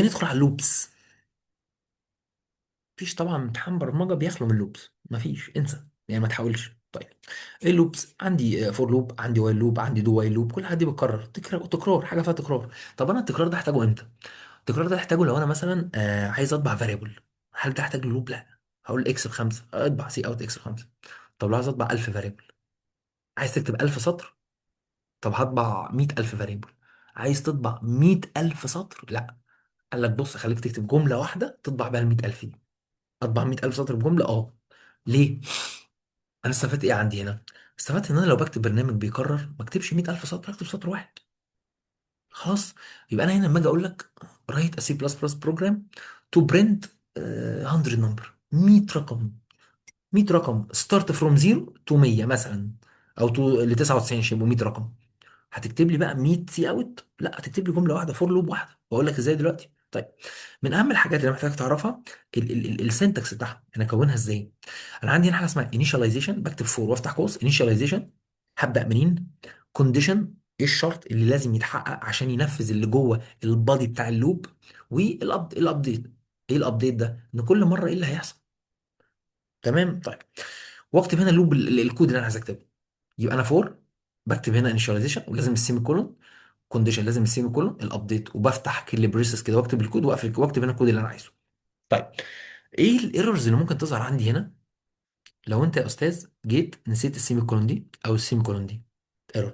ندخل على ال loops. مفيش طبعا امتحان برمجة بيخلو من loops، مفيش، انسى يعني، ما تحاولش. طيب ايه ال loops؟ عندي for loop، عندي while loop، عندي do while loop. كل حد بيتكرر، تكرار تكرار، حاجة فيها تكرار. طب انا التكرار ده هحتاجه امتى؟ التكرار ده هحتاجه لو انا مثلا عايز اطبع variable. هل ده هحتاج loop؟ لا. هقول x بخمسه، اطبع cout x بخمسه. طب لو عايز اطبع 1000 variable، عايز تكتب 1000 سطر، طب هطبع 100000 variable. عايز تطبع 100000 سطر؟ لا. قال لك بص، خليك تكتب جملة واحدة تطبع بيها ال 100000 دي. اطبع 100000 سطر بجمله؟ اه. ليه؟ انا استفدت ايه عندي هنا؟ استفدت ان انا لو بكتب برنامج بيكرر، ما اكتبش 100000 سطر، اكتب سطر واحد خلاص. يبقى انا هنا لما اجي اقول لك write a C plus plus program to print 100 number، 100 رقم، 100 رقم start from 0 to 100 مثلا، او to ل 99 عشان يبقوا 100 رقم. هتكتب لي بقى 100 سي اوت؟ لا، هتكتب لي جملة واحده، for loop واحده، واقول لك ازاي دلوقتي. طيب، من اهم الحاجات اللي محتاج تعرفها ال syntax بتاعها، انا اكونها ازاي. انا عندي هنا حاجة اسمها initialization، بكتب for وافتح قوس initialization. هبدا منين؟ condition، ايه الشرط اللي لازم يتحقق عشان ينفذ اللي جوه ال body بتاع اللوب. والابديت، ايه ال update ده؟ ان كل مرة ايه اللي هيحصل. تمام. طيب، واكتب هنا ال loop، الكود اللي انا عايز اكتبه. يبقى انا for، بكتب هنا initialization ولازم ال semicolon، condition لازم ال semicolon، ال update، وبفتح curly braces كده واكتب الكود، واقفل واكتب هنا الكود اللي انا عايزه. طيب، ايه ال errors اللي ممكن تظهر عندي هنا؟ لو انت يا استاذ جيت نسيت ال semicolon دي او ال semicolon دي، error.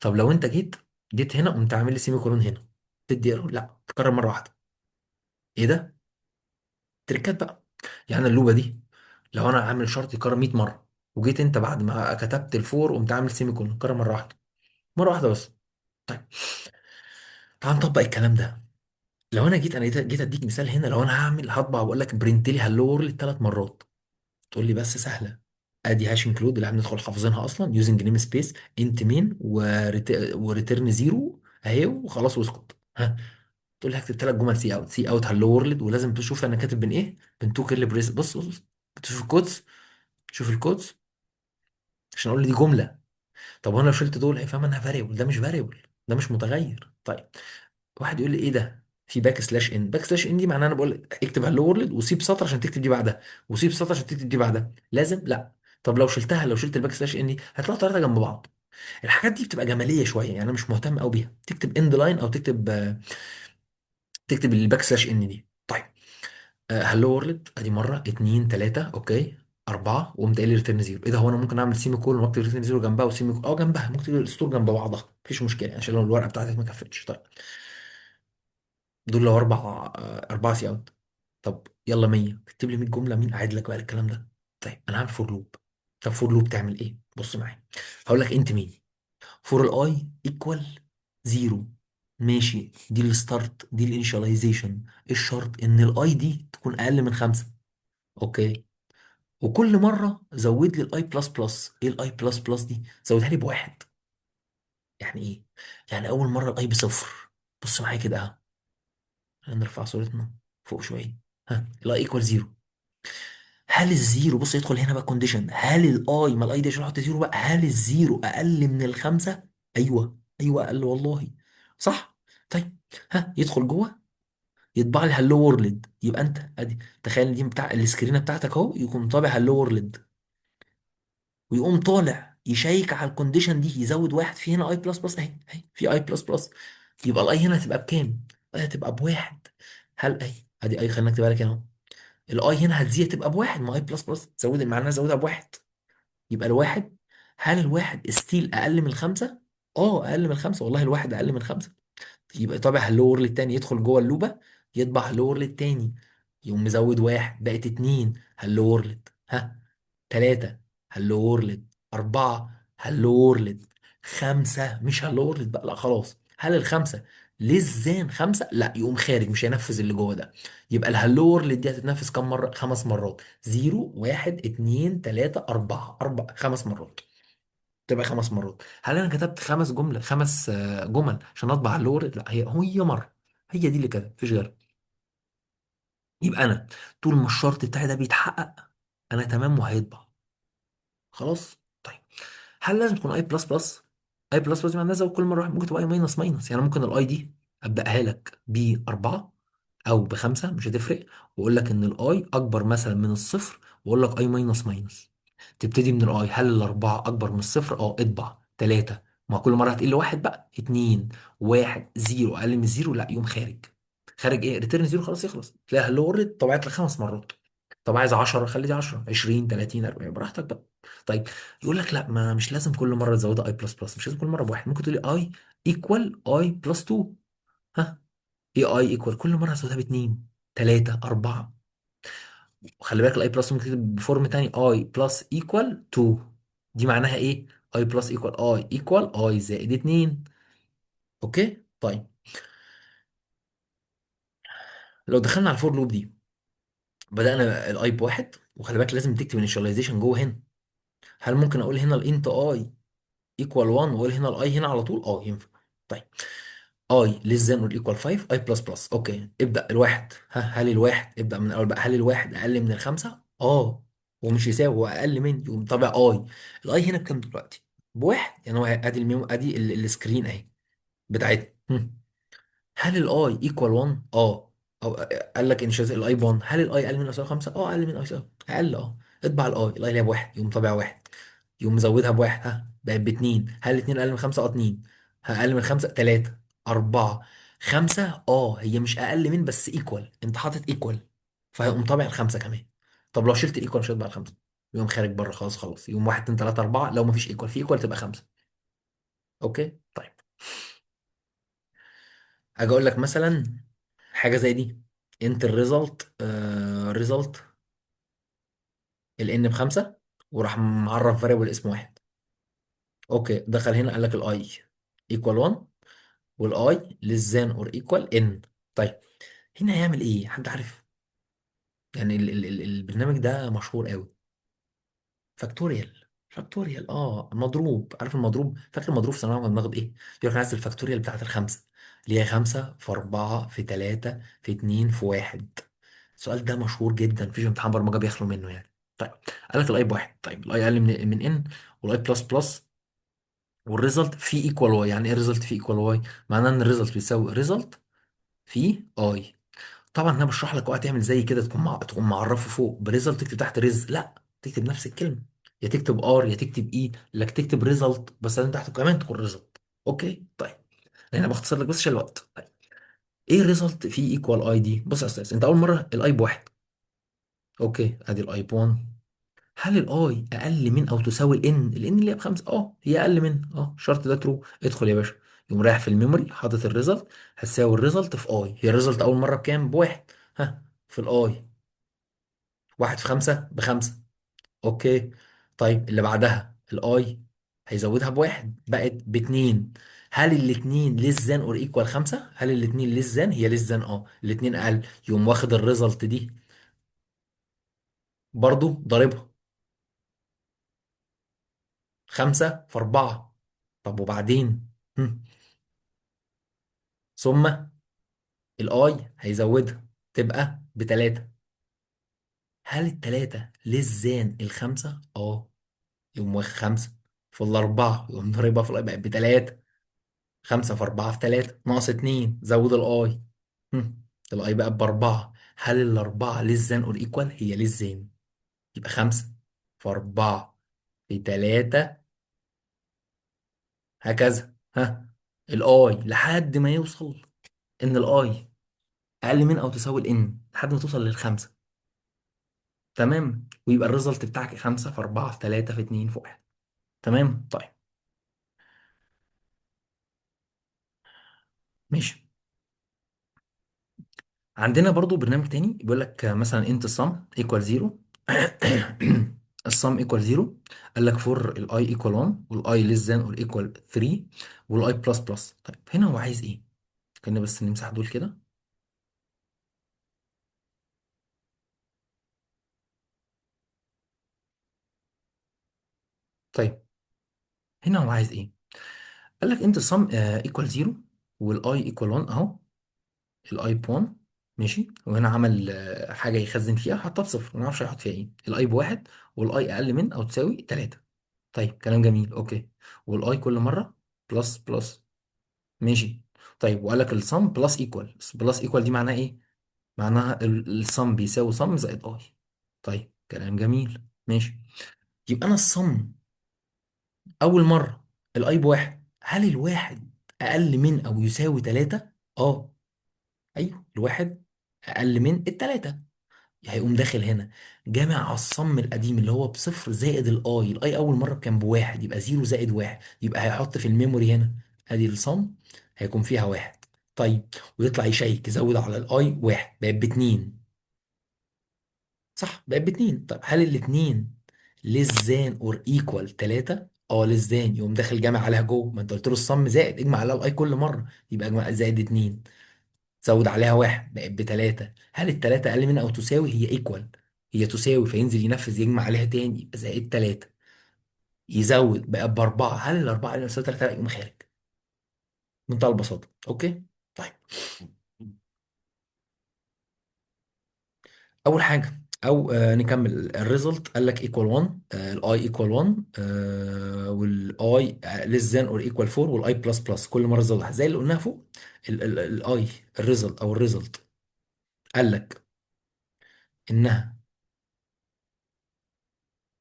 طب لو انت جيت هنا قمت عامل لي semicolon هنا، تدي error؟ لا، تكرر مرة واحده. ايه ده؟ تريكات بقى. يعني اللوبه دي لو انا عامل شرط يكرر 100 مره، وجيت انت بعد ما كتبت ال for قمت عامل semicolon، كرر مرة واحده، مرة واحدة بس. طيب، تعال نطبق الكلام ده. لو انا جيت، انا جيت اديك مثال هنا، لو انا هعمل هطبع واقول لك print لي hello world ثلاث مرات، تقول لي بس سهله، ادي hash include اللي احنا بندخل حافظينها اصلا، using namespace int main، و return zero اهي، وخلاص واسكت. ها، تقول لي هكتب ثلاث جمل سي اوت، سي اوت هالو وورلد، ولازم تشوف انا كاتب بين ايه، بين two curly brace. بص بص بص. بتشوف ال quotes، شوف ال quotes، عشان اقول لي دي جمله. طب وانا لو شلت دول هيفهم انها variable، ده مش variable، ده مش متغير. طيب، واحد يقول لي ايه ده؟ في باك سلاش ان. باك سلاش ان دي معناها انا بقول اكتب hello world وسيب سطر عشان تكتب دي بعدها، وسيب سطر عشان تكتب دي بعدها. لازم؟ لا. طب لو شلتها، لو شلت ال backslash n دي، هتلاقوا ثلاثة جنب بعض. الحاجات دي بتبقى جمالية شويه، يعني انا مش مهتم قوي بيها. تكتب end line او تكتب تكتب ال backslash n دي. طيب، hello world ادي مره، اتنين، تلاته، okay، اربعه، وقمت قايل لي return zero. ايه ده؟ هو انا ممكن اعمل semicolon واكتب return zero جنبها و semi جنبها؟ ممكن تكتب السطور جنب بعضها، مفيش مشكلة يعني، عشان لو الورقة بتاعتك ما كفتش. طيب، دول لو اربع، اربعة سي اوت. طب يلا 100، اكتب لي 100 جمله، مين قاعد لك بقى الكلام ده؟ طيب، انا هعمل for loop. طب for loop تعمل ايه؟ بص معايا، هقول لك int main for ال i equal zero. ماشي، دي ال start، دي ال initialization. الشرط ان ال i دي تكون اقل من خمسة. okay، وكل مرة زود لي ال i plus plus. ايه ال i plus plus دي؟ زودها لي بواحد. يعني ايه؟ يعني اول مرة ال i بصفر. بص معايا كده اهو، هنرفع صورتنا فوق شويه. ها، ال i equal zero. هل ال zero، بص يدخل هنا بقى condition، هل ال i، ما ال i دي عشان احط zero بقى، هل ال zero اقل من الخمسه؟ ايوه ايوه اقل والله، صح. طيب، ها، يدخل جوه يطبع لي hello world. يبقى انت ادي تخيل دي بتاع السكرينه بتاعتك اهو، يقوم طابع hello world، ويقوم طالع يشيك على ال condition دي، يزود واحد في هنا i plus plus، اهي اهي في i plus plus. يبقى ال i هنا هتبقى بكام؟ ال i هتبقى بواحد. هل اهي ادي i، خلينا نكتبها لك هنا اهو. ال i هنا هتزيد تبقى بواحد، ما i plus plus زود، معناها زودها بواحد. يبقى الواحد، هل الواحد still اقل من الخمسه؟ اه اقل من الخمسه، والله الواحد اقل من خمسه. يبقى طابع hello world التاني، يدخل جوه اللوبه يطبع hello world التاني، يقوم مزود واحد بقت اتنين، hello world. ها، تلاتة، hello world. أربعة، hello world. خمسة مش hello world بقى، لا خلاص. هل الخمسة less than خمسة؟ لا، يقوم خارج مش هينفذ اللي جوه ده. يبقى ال hello world دي هتتنفذ كم مرة؟ خمس مرات. zero، واحد، اتنين، تلاتة، أربعة، أربع، خمس مرات. تبقى خمس مرات. هل انا كتبت خمس جمله، خمس جمل عشان اطبع hello world؟ لا، هي هي مره، هي دي اللي كده، مفيش غيرها. يبقى انا طول ما الشرط بتاعي ده بيتحقق انا تمام وهيطبع خلاص. طيب، هل لازم تكون i plus plus؟ i plus plus معناها زود كل مرة واحد، ممكن تبقى i minus minus. يعني ممكن ال i دي ابداها لك ب 4، او بخمسة مش هتفرق، واقول لك ان ال i اكبر مثلا من الصفر، واقول لك i minus minus. تبتدي من ال i، هل الاربعة اكبر من الصفر؟ اه، اطبع ثلاثه. ما كل مرة هتقل واحد بقى، اتنين، واحد، zero. اقل من zero لا، يقوم خارج. خارج ايه؟ return zero، خلاص يخلص. تلاقي hello world طبعت لك خمس مرات. طب عايز 10، خلي دي 10، 20، 30، 40، براحتك بقى. طيب يقول لك لا، ما مش لازم كل مرة تزودها i plus plus، مش لازم كل مرة بواحد، ممكن تقولي i equal i plus 2. ها، اي i equal كل مرة هزودها باتنين، تلاته، اربعه. وخلي بالك ال i plus ممكن تكتب ب form تاني، i plus equal 2. دي معناها ايه؟ i plus equal i equal i زائد 2. okay طيب، لو دخلنا على ال for loop دي، بدأنا ال i بواحد، وخلي بالك لازم تكتب initialization جوه هنا. هل ممكن اقول هنا ال int i equal 1 واقول هنا ال i هنا على طول؟ اه ينفع. طيب i less than or equal 5 i plus plus. okay ابدا الواحد، ها هل الواحد، ابدا من الاول بقى، هل الواحد اقل من الخمسه؟ اه، ومش يساوي، هو اقل من، يقوم طابع i. ال i هنا بكام دلوقتي؟ بواحد. يعني هو ادي ال memo، ادي ال screen اهي بتاعتنا. هم. هل ال i equal 1؟ اه. او قال لك ان ال i ب 1، هل ال i اقل من او يساوي 5؟ اه اقل من او يساوي، اقل اه. اطبع الاي، الاي اللي هي بواحد، يقوم طابع واحد. يقوم مزودها بواحد، ها بقت باتنين. هل الاتنين اقل من خمسة؟ اه اتنين. ها اقل من خمسة؟ تلاتة، أربعة، خمسة. اه هي مش أقل من، بس equal، أنت حاطط equal، فهيقوم طابع الخمسة كمان. طب لو شلت ال equal مش هيطبع الخمسة، يقوم خارج بره خلاص خلاص. يقوم واحد اتنين تلاتة أربعة، لو مفيش equal، في equal تبقى خمسة. okay طيب، أجي أقول لك مثلا حاجة زي دي، int ال result، result ال n بخمسة، وراح معرف variable اسمه واحد. okay دخل هنا قال لك ال i equal 1، وال i less than or equal n. طيب هنا هيعمل ايه؟ حد عارف؟ يعني ال ال ال البرنامج ده مشهور قوي. factorial. factorial، اه مضروب. عارف المضروب؟ فاكر المضروب في ثانوية عامة بناخد ايه؟ يقول لك عايز ال factorial بتاعت الخمسه، اللي هي خمسة في أربعة في تلاتة في اتنين في واحد. السؤال ده مشهور جدا، مفيش امتحان برمجة بيخلو منه يعني. طيب قال لك ال i بواحد، طيب ال i اقل من n، وال i plus plus، وال result في equal i. يعني ايه result في equal i؟ معناه ان ال result بيساوي result في i. طبعا انا بشرح لك وقت تعمل زي كده، تكون تقوم معرفة فوق ب result، تكتب تحت res، لا تكتب نفس الكلمه، يا تكتب r يا تكتب e، لك تكتب result بس لازم تحته كمان تكون result. okay طيب، انا بختصر لك بس عشان الوقت. طيب ايه ال result في equal i دي؟ بص يا استاذ، انت اول مرة ال i بواحد، okay ادي ال i ب 1. هل ال i اقل من او تساوي ال n؟ ال n اللي هي بخمسه، اه هي اقل من، اه الشرط ده true، ادخل يا باشا. يقوم رايح في ال memory حاطط ال result هتساوي ال result في i. هي ال result اول مرة بكام؟ بواحد. ها في ال i، واحد في خمسة بخمسه. okay طيب اللي بعدها ال i هيزودها بواحد، بقت باتنين. هل الاتنين less than or equal خمسه؟ هل الاتنين less than؟ هي less than، اه الاتنين اقل. يقوم واخد ال result دي برضو ضاربها خمسة في أربعة. طب وبعدين؟ هم. ثم ال i هيزودها تبقى بتلاتة. هل التلاتة less than الخمسة؟ اه. يقوم واخد خمسة في الأربعة، يقوم ضاربها في ال i بقت بتلاتة. خمسة في أربعة في تلاتة، ناقص اتنين، زود ال i. هم. ال i بقى بأربعة. هل الأربعة less than or equal؟ هي less than. يبقى خمسة في أربعة في تلاتة، هكذا. ها ال i لحد ما يوصل ان ال i اقل من او تساوي ال n، لحد ما توصل للخمسه. تمام، ويبقى ال result بتاعك خمسة في اربعة في ثلاثة في اتنين في واحد. تمام طيب ماشي. عندنا برضو برنامج تاني بيقول لك مثلا int ال sum equal 0. ال sum equal 0، قال لك for ال i equal 1 وال i less than or equal 3 وال i plus plus. طيب هنا هو عايز ايه؟ خلينا بس نمسح دول كده. طيب هنا هو عايز ايه؟ قال لك int ال sum equal 0 وال i equal 1 اهو، ال i ب 1 ماشي. وهنا عمل حاجة يخزن فيها، حطها بصفر، ما نعرفش هيحط فيها ايه. ال i بواحد وال i اقل من او تساوي 3. طيب كلام جميل okay. وال i كل مرة plus plus، ماشي. طيب وقال لك ال sum plus equal. plus equal دي معناها ايه؟ معناها ال sum بيساوي sum زائد i. طيب كلام جميل، ماشي. يبقى انا ال sum اول مرة ال i بواحد، هل الواحد اقل من او يساوي 3؟ اه، ايوه الواحد اقل من التلاتة. هيقوم داخل هنا جامع على ال sum القديم اللي هو بصفر زائد الاي، الاي اول مرة كان بواحد، يبقى zero زائد واحد، يبقى هيحط في ال memory هنا ادي ال sum هيكون فيها واحد. طيب ويطلع يشيك يزود على ال i واحد، بقت باتنين. صح، بقت باتنين. طب هل الاتنين less than or equal تلاتة؟ اه less than، يقوم داخل جامع عليها جوه، ما انت قلت له ال sum زائد اجمع عليها ال i كل مره، يبقى اجمع زائد اتنين، زود عليها واحد بقت بتلاتة. هل التلاتة أقل من أو تساوي؟ هي equal، هي تساوي، فينزل ينفذ يجمع عليها تاني يبقى زائد تلاتة، يزود بقى بأربعة. هل الأربعة أقل من أو تساوي تلاتة؟ لا، يقوم خارج. بمنتهى البساطة. okay. طيب أول حاجة، أو نكمل ال result. قال لك equal 1، ال i equal 1، وال i less than or equal 4، وال i plus plus، كل مرة زود واحد زي اللي قلناها فوق. ال i ال result او ال result قال لك انها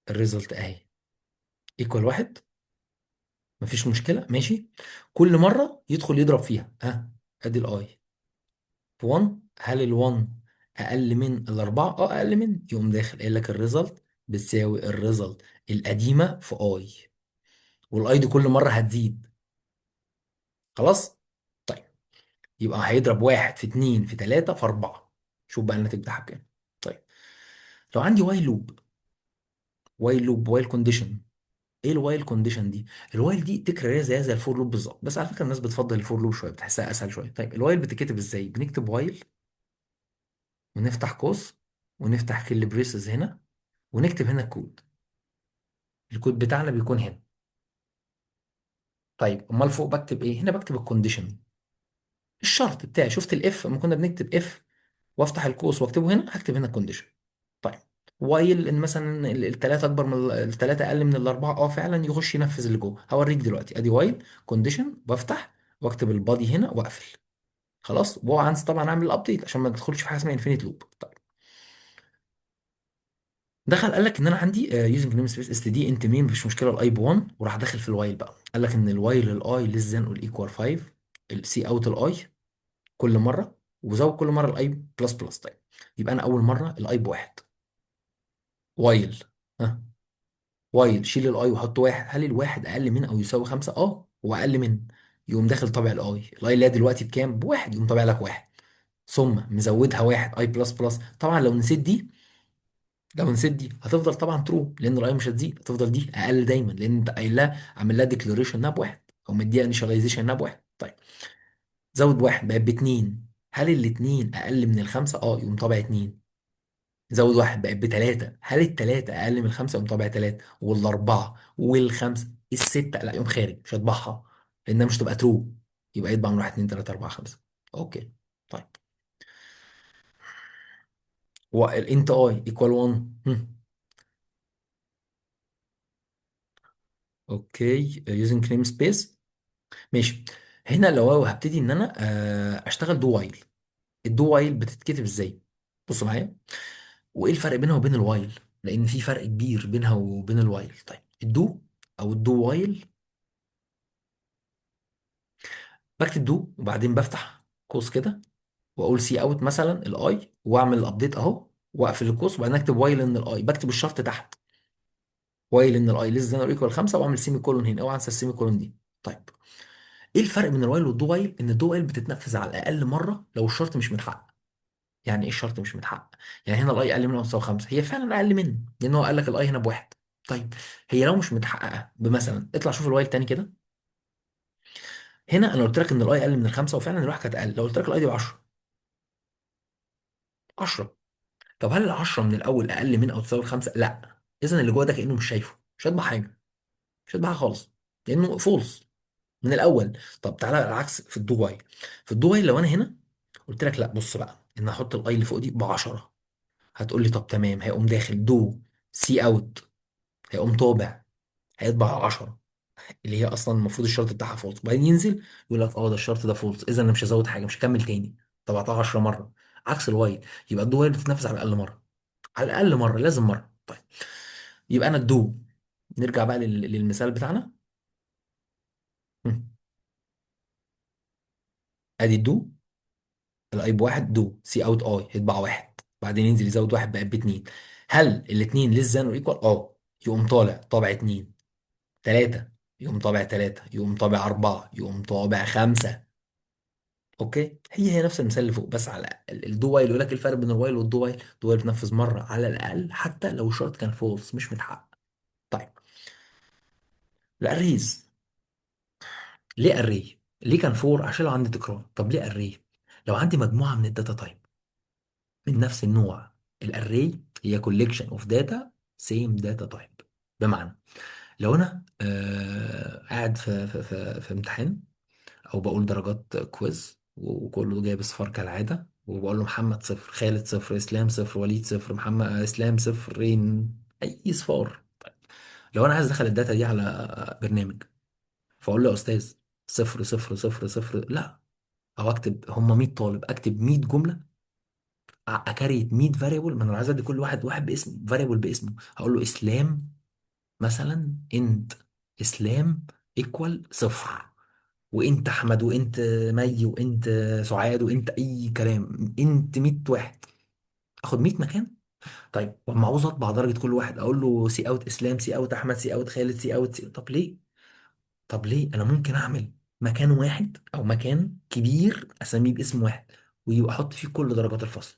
ال result اهي equal واحد، مفيش مشكله، ماشي. كل مرة يدخل يضرب فيها، ها ادي ال i في 1، هل ال1 اقل من الاربعة؟ اه اقل من، يقوم داخل قايل لك ال result بتساوي ال result القديمة في i، وال i دي كل مرة هتزيد. خلاص. طيب يبقى هيضرب واحد في اتنين في تلاتة في اربعه، شوف بقى الناتج بتاعها بكام. طيب لو عندي while loop، while loop while condition، ايه ال while condition دي؟ ال while دي تكراريه زيها زي ال for loop بالظبط، بس على فكرة الناس بتفضل ال for loop شويه، بتحسها اسهل شويه. طيب ال while بتتكتب ازاي؟ بنكتب while ونفتح قوس ونفتح curly braces هنا، ونكتب هنا الكود. الكود بتاعنا بيكون هنا. طيب امال فوق بكتب ايه؟ هنا بكتب ال condition، الشرط بتاعي. شفت ال if لما كنا بنكتب if وافتح القوس واكتبه هنا، هكتب هنا ال condition. طيب while ان مثلا الثلاثة اكبر من الثلاثة اقل من الاربعه، اه فعلا يخش ينفذ اللي جوه. هوريك دلوقتي ادي while condition، بفتح واكتب ال body هنا واقفل. خلاص، وانس طبعا اعمل ال update عشان ما تدخلش في حاجة اسمها infinite loop. طيب دخل قال لك ان انا عندي using namespace std int main، مفيش مشكلة ال i ب 1، وراح داخل في ال while بقى قال لك ان ال while ال i less than or equal 5، ال cout ال i كل مرة، وزود كل مرة ال i plus plus. طيب يبقى انا اول مرة ال i بواحد، while، ها while شيل ال i وحط واحد، هل الواحد اقل من او يساوي 5؟ اه هو اقل من، يقوم داخل طابع ال i، ال i اللي هي دلوقتي بكام؟ بواحد، يقوم طابع لك واحد، ثم مزودها واحد i plus plus. طبعا لو نسيت دي، لو نسيت دي هتفضل طبعا true لان ال i مش هتزيد، هتفضل دي اقل دايما لان انت قايل لها عامل لها declaration انها بواحد او مديها initialization انها بواحد. طيب زود واحد بقت باتنين، هل الاتنين اقل من الخمسة؟ اه، يقوم طابع اتنين. زود واحد بقت بتلاتة، هل التلاتة أقل من الخمسة؟ يقوم طابع تلاتة والأربعة والخمسة الستة، لا يقوم خارج مش هيطبعها لأنها مش تبقى true، يبقى يطبع من واحد اتنين تلاتة أربعة خمسة. okay. طيب وال int i equal 1. okay using namespace، ماشي. هنا لو هبتدي ان انا اشتغل do while. ال do while بتتكتب ازاي؟ بصوا معايا، وايه الفرق بينها وبين ال while؟ لان في فرق كبير بينها وبين ال while. طيب ال do او ال do while، بكتب do وبعدين بفتح قوس كده واقول cout مثلا ال i واعمل ال update اهو، واقفل القوس وبعدين اكتب while ان ال i، بكتب الشرط تحت while ان ال i less than or equal 5، واعمل semicolon هنا، اوعى انسى ال semicolon دي. طيب ايه الفرق بين ال while وال do while؟ ان ال do while بتتنفذ على الاقل مرة لو الشرط مش متحقق. يعني ايه الشرط مش متحقق؟ يعني هنا ال i اقل من او تساوي 5، هي فعلا اقل منه لان هو قال لك ال i هنا بواحد. طيب هي لو مش متحققه بمثلا، اطلع شوف ال while تاني كده، هنا انا قلت لك ان ال i اقل من الخمسة وفعلا الواحد كانت اقل. لو قلت لك ال i دي ب 10، 10، طب هل ال 10 من الاول اقل من او تساوي الخمسة؟ لا، اذا اللي جوه ده كانه مش شايفه، مش هيطبع حاجة، مش هيطبع حاجة خالص لانه false من الاول. طب تعالى على العكس في ال do while. في ال do while لو انا هنا قلت لك لا بص بقى ان احط ال i اللي فوق دي ب 10، هتقول لي طب تمام، هيقوم داخل do cout، هيقوم طابع، هيطبع 10 اللي هي اصلا المفروض الشرط بتاعها false، وبعدين ينزل يقول لك اه ده الشرط ده false، اذا انا مش هزود حاجة، مش هكمل تاني. طبعتها 10 مرة، عكس ال while. يبقى ال do while بتتنفذ على الاقل مره، على الاقل مره، لازم مره. طيب يبقى انا ال do، نرجع بقى للمثال بتاعنا. هم. ادي ال do، ال i بواحد، do cout i يطبع واحد، بعدين ينزل يزود واحد بقى باتنين. هل الاتنين less than or equal؟ اه، يقوم طالع طابع اتنين، تلاتة، يقوم طابع تلاتة، يقوم طابع أربعة، يقوم طابع خمسة. okay، هي هي نفس المثال اللي فوق، بس على ال do while. يقول لك إيه الفرق بين الوايل والدو وايل؟ الدو وايل بتنفذ مرة على الأقل حتى لو الشرط كان false مش متحقق. طيب ال arrays، ليه array؟ ليه كان for؟ عشان لو عندي تكرار. طب ليه array؟ لو عندي مجموعة من ال data type من نفس النوع. ال array هي collection of data same data type. بمعنى لو انا قاعد في امتحان، او بقول درجات quiz وكله جايب اصفار كالعاده، وبقول له محمد صفر، خالد صفر، اسلام صفر، وليد صفر، محمد اسلام صفرين، اي صفار. لو انا عايز ادخل ال data دي على برنامج، فاقول له يا استاذ صفر صفر صفر صفر، لا، او اكتب هم 100 طالب، اكتب 100 جمله، ا create 100 variable. ما انا لو عايز ادي كل واحد واحد باسم variable باسمه، هقول له اسلام مثلا، انت اسلام equal صفر، وانت احمد، وانت مي، وانت سعاد، وانت اي كلام، انت 100 واحد، اخد 100 مكان. طيب واما عاوز اطبع درجه كل واحد، اقول له cout اسلام، cout احمد، cout خالد، سي اوت سي. طب ليه؟ طب ليه؟ انا ممكن اعمل مكان واحد او مكان كبير اسميه باسم واحد، ويبقى احط فيه كل درجات الفصل.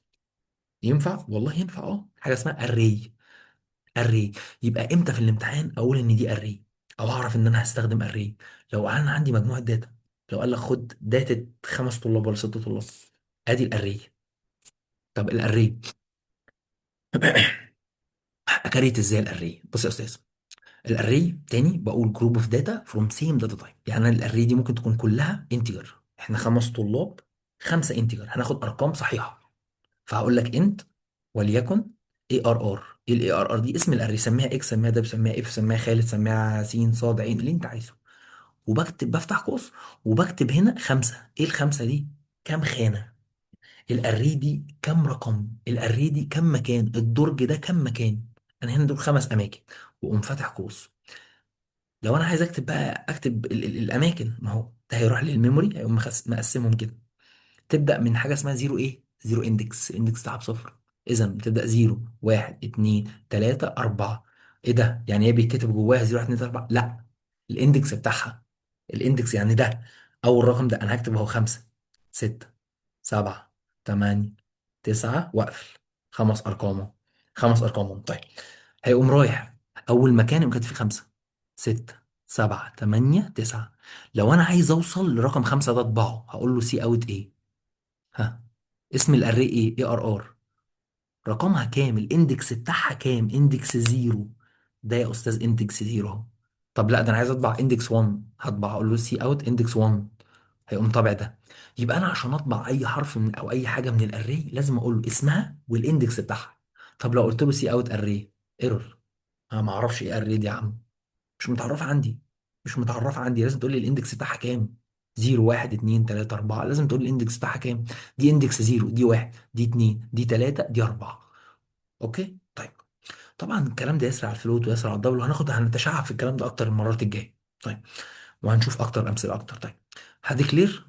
ينفع؟ والله ينفع. اه، حاجة اسمها array. array. يبقى امتى في الامتحان اقول ان دي array، او اعرف ان انا هستخدم array؟ لو انا عندي مجموعة data، لو قال لك خد data خمس طلاب ولا ست طلاب، ادي ال array. طب ال array ا create ازاي ال array؟ بص يا استاذ، ال array تاني بقول group of data from same data type. يعني انا ال array دي ممكن تكون كلها integer، احنا خمس طلاب، خمسة integer، هناخد ارقام صحيحه. فهقول لك int وليكن اي ار ار. ايه ال arr دي؟ اسم ال array، سميها X، سميها W، سميها F، سميها خالد، سميها سين صاد عين، اللي انت عايزه. وبكتب بفتح قوس، وبكتب هنا خمسه. ايه الخمسة دي؟ كام خانه ال array دي؟ كام رقم ال array دي؟ كام مكان الدرج ده؟ كام مكان؟ انا هنا دول خمس اماكن، واقوم فاتح قوس. لو انا عايز اكتب بقى، اكتب ال ال الاماكن، ما هو ده هيروح لل memory، هيقوم مقسمهم كده. تبدا من حاجة اسمها zero، ايه zero index؟ ال index بتاعها بصفر. اذا بتبدا zero واحد اتنين تلاتة اربعه. ايه ده؟ يعني هي بيتكتب جواها zero واحد اتنين تلاتة اربعه؟ لا، ال index بتاعها، ال index يعني ده اول رقم، ده انا هكتب اهو خمسه، سته، سبعه، تمانية، تسعة، واقفل. خمس ارقامه، خمس ارقامهم. طيب هيقوم رايح اول مكان يقوم كاتب فيه خمسة، ستة، سبعة، تمانية، تسعة. لو انا عايز اوصل لرقم خمسة ده اطبعه، هقول له cout ايه؟ ها، اسم ال array ايه؟ arr. رقمها كام؟ ال index بتاعها كام؟ index zero. ده يا استاذ index zero اهو. طب لا، ده انا عايز اطبع index 1، هطبع اقول له cout index 1، هيقوم طابع ده. يبقى انا عشان اطبع اي حرف من او اي حاجة من ال array لازم اقول له اسمها وال index بتاعها. طب لو قلت له cout array، error. انا ما اعرفش ايه array دي يا عم، مش متعرفه عندي، مش متعرفه عندي. لازم تقول لي ال index بتاعها كام. 0 1 2 3 4، لازم تقول لي ال index بتاعها كام. دي index 0، دي 1، دي 2، دي 3، دي 4. okay طيب. طبعا الكلام ده يسرع على ال float ويسرع على ال double، وهناخد هنتشعب في الكلام ده اكتر المرات الجايه. طيب وهنشوف اكتر امثلة اكتر. طيب ه declare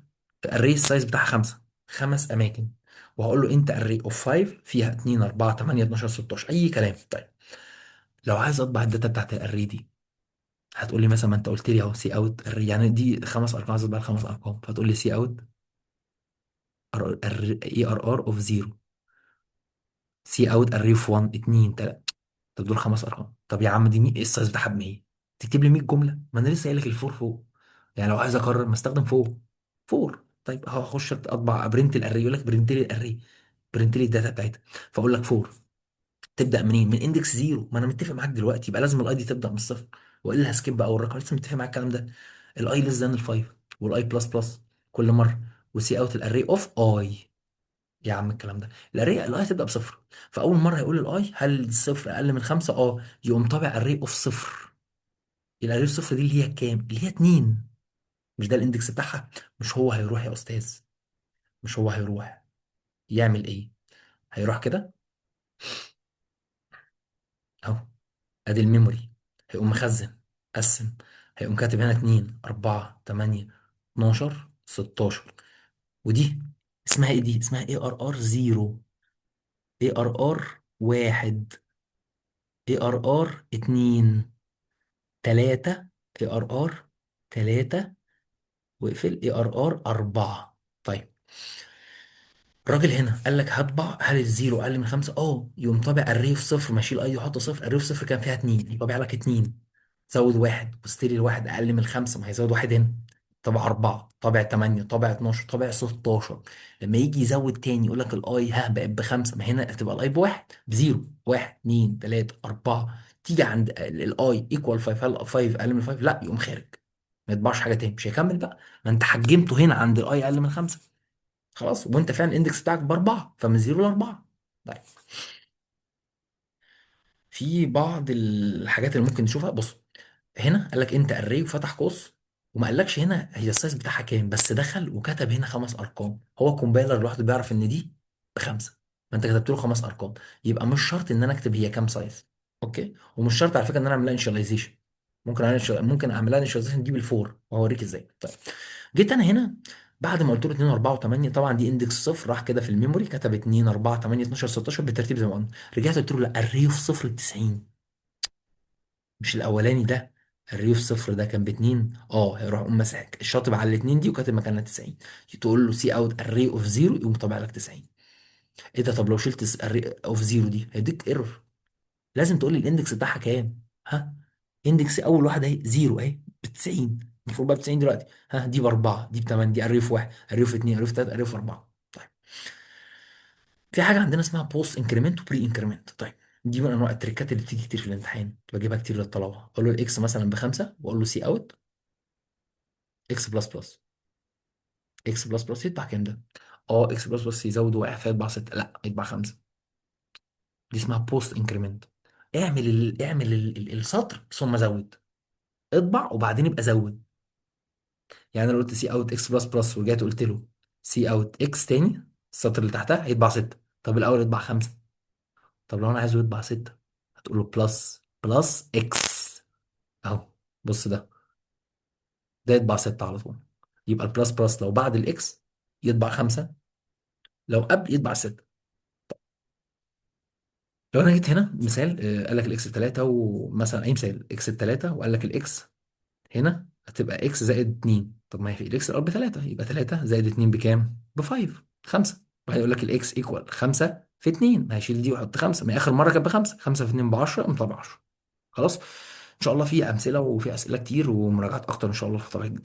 ال array ال size بتاعها خمسه، خمس اماكن، وهقول له انت array of 5 فيها 2 4 8 12 16، اي كلام. طيب لو عايز اطبع ال data بتاعت ال array دي، هتقول لي مثلا ما انت قلت لي اهو cout array، يعني دي خمس ارقام، عايز اطبع الخمس ارقام، فتقول لي cout arr of 0، cout array of 1 2 3. طب دول خمس ارقام، طب يا عم دي ايه ال size بتاعها؟ ب 100. تكتب لي 100 جمله؟ ما انا لسه قايل لك ال for فوق. يعني لو عايز اكرر ما استخدم for، for. طيب هخش اطبع print ال array، يقول لك print لي ال array، print لي ال data بتاعتها، فاقول لك for تبدا منين؟ من index zero. ما انا متفق معاك دلوقتي يبقى لازم ال i دي تبدا من الصفر، والا ه skip اول رقم، لسه متفق معاك الكلام ده. ال i less than ال five، وال i plus plus كل مره، و cout ال array of i. يا عم الكلام ده، ال array ال i تبدا بصفر، فاول مرة هيقول ال i هل الصفر اقل من خمسة؟ اه، يقوم طابع array of صفر. ال array of صفر دي اللي هي كام؟ اللي هي اتنين. مش ده ال index بتاعها؟ مش هو هيروح يا استاذ، مش هو هيروح يعمل ايه؟ هيروح كده اهو، ادي ال memory، هيقوم مخزن، قسم، هيقوم كاتب هنا 2 4 8 12 16. ودي اسمها ايه؟ دي اسمها ARR 0، ARR 1، ARR 2، 3، ARR 3، واقفل ARR 4. طيب الراجل هنا قال لك هطبع هل ال zero اقل من خمسة؟ اه، يقوم طابع array of صفر، ماشي ال i يحط صفر، array of صفر كان فيها اتنين، يطبع لك اتنين، زود واحد و still الواحد اقل من الخمسة، ما هيزود واحد هنا، طبع أربعة، طابع تمانية، طابع 12، طابع 16. لما يجي يزود تاني يقول لك ال i ها بقت بخمسة، ما هنا هتبقى ال i بواحد، ب zero، واحد اتنين تلاتة أربعة، تيجي عند ال i equal 5، هل 5 اقل من 5؟ لا، يقوم خارج، ما يطبعش حاجة تاني، مش هيكمل بقى، ما انت حجمته هنا عند ال i اقل من خمسة. خلاص، وانت فعلا ال index بتاعك باربعه، فمن zero لاربعة. طيب في بعض الحاجات اللي ممكن نشوفها. بص هنا قال لك int array وفتح قوس، وما قالكش هنا هي ال size بتاعها كام، بس دخل وكتب هنا خمس ارقام، هو compiler لوحده بيعرف ان دي بخمسة، ما انت كتبت له خمس ارقام، يبقى مش شرط ان انا اكتب هي كام size. okay، ومش شرط على فكرة ان انا اعملها initialization، ممكن اعملها initialization دي بال four وهوريك ازاي. طيب جيت انا هنا بعد ما قلت له 2 4 و8، طبعا دي index صفر، راح كده في ال memory كتب 2 4 8 12 16 بالترتيب زي ما قلنا. رجعت قلت له لا، array of صفر ب 90، مش الاولاني ده، array of صفر ده كان باتنين، اه هيروح يقوم ماسح الشاطب على الاتنين دي وكاتب مكانها 90. تقول له cout array of zero يقوم طابع لك 90. ايه ده؟ طب لو شلت array of zero دي هيديك error، لازم تقول لي ال index بتاعها كام. ها، index اول واحدة اهي zero اهي ب 90، المفروض بقى ب 90 دلوقتي. ها، دي باربعه، دي بثمانية، دي array of واحد، array of اثنين، array of ثلاثة، array of اربعه. طيب في حاجة عندنا اسمها post increment و pre increment. طيب دي من انواع التريكات اللي بتيجي كتير في الامتحان، بجيبها كتير للطلبة. اقول له ال x مثلا بخمسة، واقول له cout x plus plus، x plus plus يطبع كام ده؟ اه x plus plus يزود واحد فيطبع ستة، لا يطبع خمسة. دي اسمها post increment. اعمل السطر ثم زود، اطبع وبعدين يبقى زود. يعني انا لو قلت cout x plus plus ورجعت قلت له cout x تاني، السطر اللي تحتها هيطبع ستة. طب الاول يطبع خمسة. طب لو انا عايزه يطبع ستة، هتقول له plus plus x اهو، بص ده، ده يطبع ستة على طول. يبقى ال plus plus لو بعد ال x يطبع خمسة، لو قبل يطبع ستة. لو انا جيت هنا مثال، قال لك ال x 3، ومثلا اي مثال x 3، وقال لك ال x هنا هتبقى x زائد 2. طب ما هي في ال x الاول ب 3، يبقى 3 زائد 2 بكام؟ ب 5، 5. بعدين يقول لك ال x equal 5 في 2، ما هيشيل دي ويحط 5، ما هي اخر مرة كانت ب 5، 5 في 2 ب 10، قام طبعا 10. خلاص، ان شاء الله في امثلة وفي اسئلة كتير ومراجعات اكتر ان شاء الله في الفترة الجاية.